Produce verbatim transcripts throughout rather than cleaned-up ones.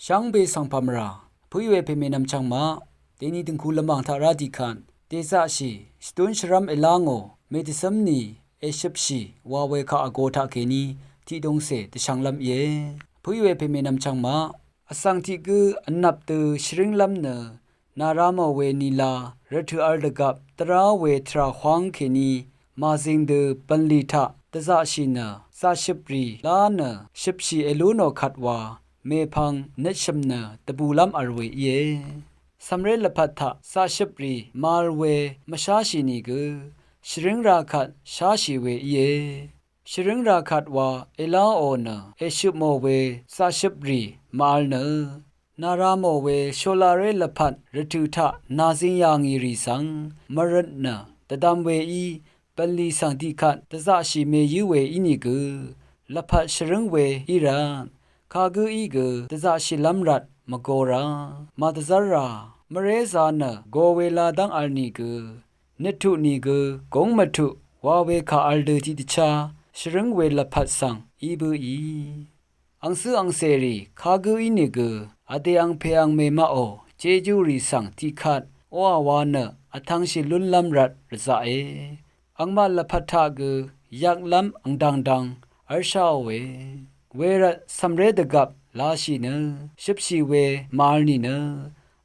Shvngbe svng pàmvrà pø̀í we pèmènvm chvngmaq dèni dø̀ngku lvmàng taq rá tiqkvt dèzaqshì shvdún shvrv́m èlá ngò mèdvzǿm ni èshøpshì wa we kaq vgo taqkèní tiqdungcè dvshvnglv́m íe. Pø̀í we pèmènvm chvngmaq vsvng tiq gǿ vnvp dø shvrínglv́m nø nàra mò we nila rvtø̀ vl dvgvp dvrá we tvrà hwáng kèní màzing dø bv̀nlì taq dvzaqshì nø zaqshøprì lá nø shøpshì èlú nò kvt wa mèpvng nøtshø̀m nø dvbùlv́m vl we íe. Cv̀mré lvpat taq zaqshøprì màvl we mvsháshì nìgø shvríngrā kvt sháshì we íe. Shvríngrā kvt wa èláò nø èshøpmò we zaqshøprì màvl nø nàra mò we sholaqré lvpat rvtø̀ taq nàzing yà ngì rì svng mvrøt nø dvdvm weí bv̀nlì svng tiqkvt dvzaqshì mèyǿ we ínìgø lvpat shvrǿng we í rvt kagǿí gø dvzaqshìlv́m rvt mvgō rá màdvzv́r rà mvrézā nø go we ladv́ng vl nìgø nøttuq nìgø gúng mvtuq wa we kà vl dø tiqdvchá shvrǿng we lvpat svng í bǿì. Angcǿ angcèrì kagǿ ínìgø vdè angpè angmè maqò jejurì svng tiqkvt oqà wa nø vtv̄ngshì lúnlv́m rvt rvzaqe. Angmaq lvpat taq gø yvklv́m angdangdang v́rsháòe. Wervt cv̀mré dvgvp lashì nø shøpshì we màvl nìnø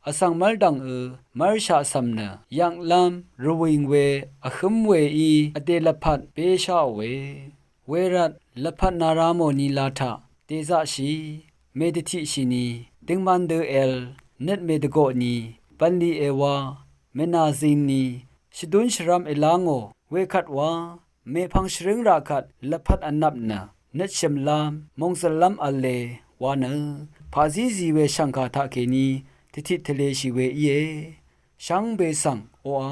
vsvng mv́rdv̀ngø mv́rshaq cv̀m nø yvklv́m rvwìng we vhǿm weí vdè lvpat bésháòe. Wervt lvpat nàra mò nila taq dèzaqshì mèdvtiqshì ni døngman dø èvl nøt mèdvgoq ni bv̀nlì èwa mènàzing ni shvdún shvrv́m èlá ngò wekvt wa mèpvng shvrǿng rà kvt lvpat vnvp nø nøtshø̀mlv́m mòngzø̀llv́m v̄le wa nø pàzí zì we shv̀ngkà taqkèní dvtit tvleshì we íe. Shvngbe svng oqà